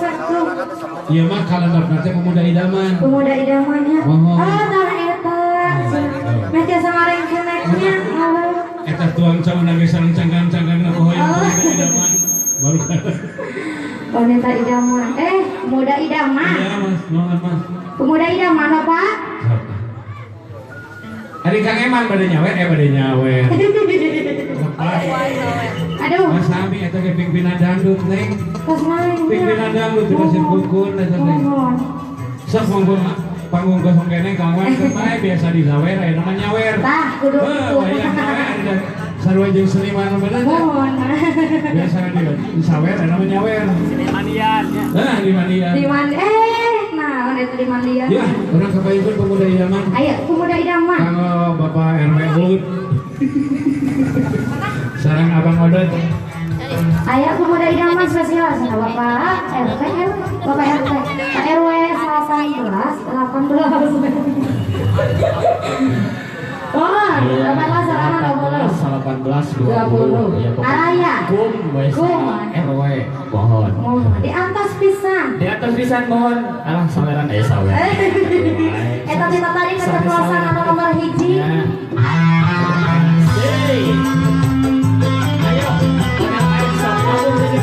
satu. Ieu mah kalender teh pemuda idaman. Pemuda idamannya. Ah, tah eta. Meh tiasa ngarengkeneknya. Eta tuang cauna ge sareng cangkang-cangkangna pohoyong pemuda idaman. Baru wanita idaman. Pemuda idaman. Iya, Mas, nuhun Mas. Pemuda idaman Bapak. Hari Kang Eman bade nyawer, bade nyawer. Aduh. Mas Sami eta ge pimpinan dangdut neng. Tos naon? Pimpinan dangdut di pasir kukun eta teh. Sok monggo panggung kosong keneh Kang Eman teh bae biasa disawer aya nama nyawer. Tah kudu kitu. Sarua jeung seniman bener. Mohon. Biasa disawer aya nama nyawer. Seniman ya. Hah, di mandian. Di naon eta di mandian? Ya, urang kapayunkeun pemuda idaman. Ayo, pemuda idaman. Kanggo Bapak RW Ulut. Sareng Abang Odot. Ayo pemuda idaman spesial sama Bapak RT, Bapak RT, Pak RW 19 18. Oh, 18 18 18 20. Araya. Kum RW mohon. Di atas pisan. Di atas pisan mohon. Alah saweran aya sawer. Eta tita tadi keceplosan anu nomor 1. Ayo, ayo Bapak RW.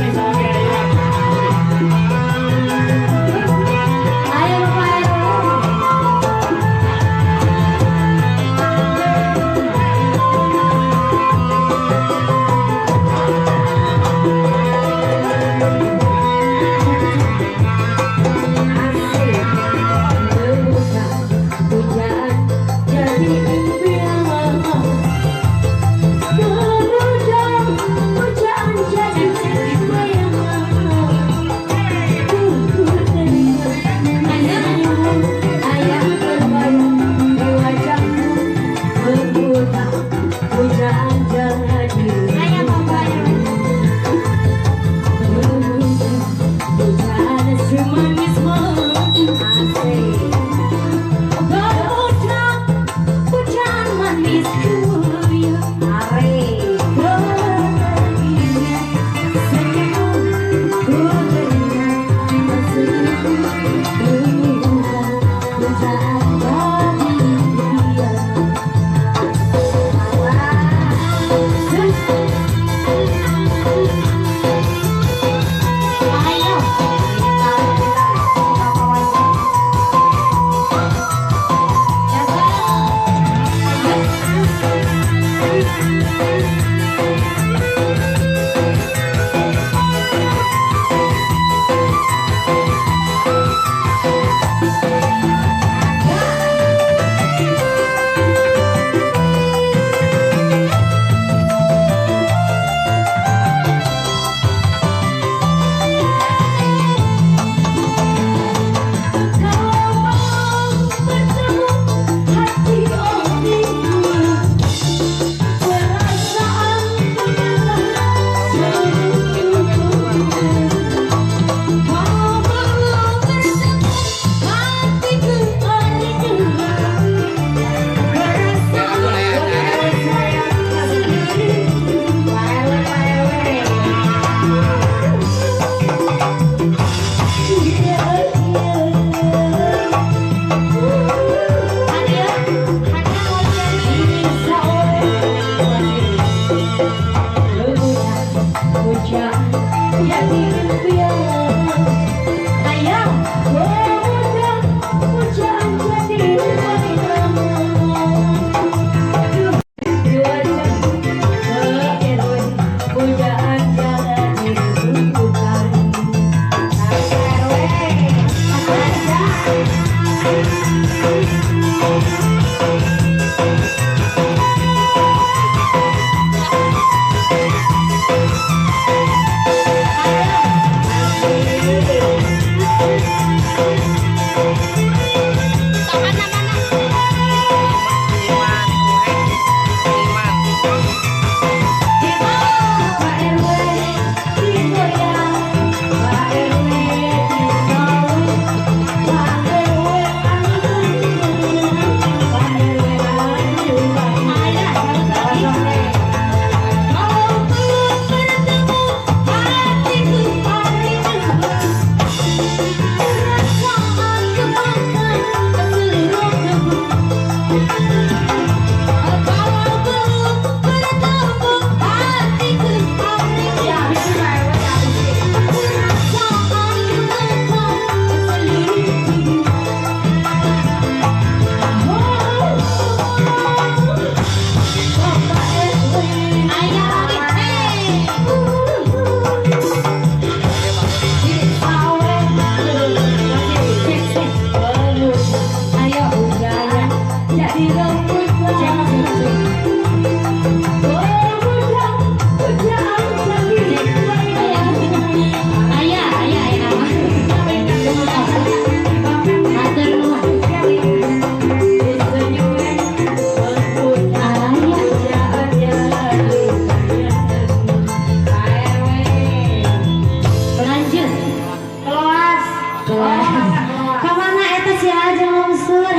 Kamana eta si aja lungsur.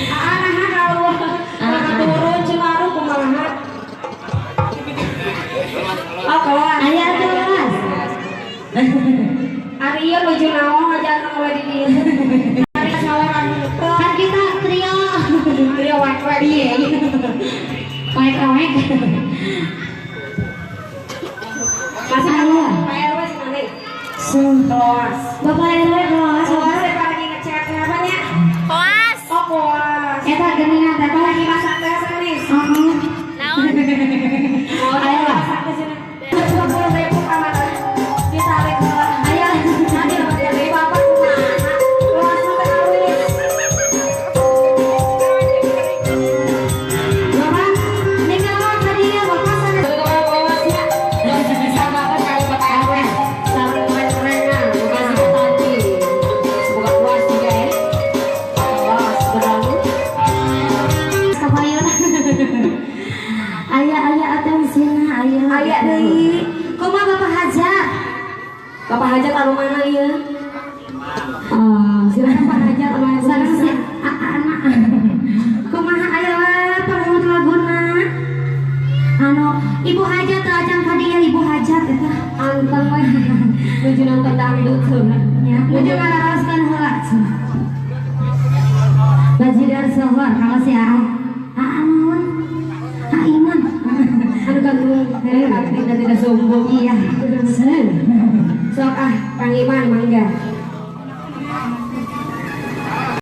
Anaha kalau turun Cimaru kumaha. Oh, keluar. Aya terus. Ari ieu nuju naon aja anu we di dieu. Ari saweran teu. Kan kita trio. Trio wek-wek. Iya. Wek-wek. Masih Aya. Pak RW sih Kelas. Bapak RW kelas. Kelas eta lagi ngecek apa nya? Koas. Oh, koas. Eta geuningan teh Lagi masak teh sanes. Heeh. Naon? Oh, Ayo lah. masak teh cenah. 20.000 kamar. Ditarik heula. Ayo. Nanti dapat dari bapak kumaha? Kelas teh awis. Bapak, nikah mah tadi ya bapak sana. Bisa banget kali Bapak RW. Sareng keren-kerenan, makasih Bu Tanti. Semoga puas juga ya. Puas berlalu. Kapayun. Aya aya atensina aya. Aya deui. Kumaha Bapak Hajat? Bapak Hajat anu mana ieu? Oh, silakan Pak Hajat anu aya Sareng si anak. Kumaha aya pangut laguna? Anu Ibu Hajat teu acan ka dieu Ibu Hajat eta. Anteng we. Nuju nonton dangdut sebenarnya. Nya, nuju ngararoskeun heula cenah. Bajigar sohor kalau si Aa. Aa naon? Aa Iman. Anu gangguan tidak tidak sombong. Iya. Sok ah, Kang Iman mangga.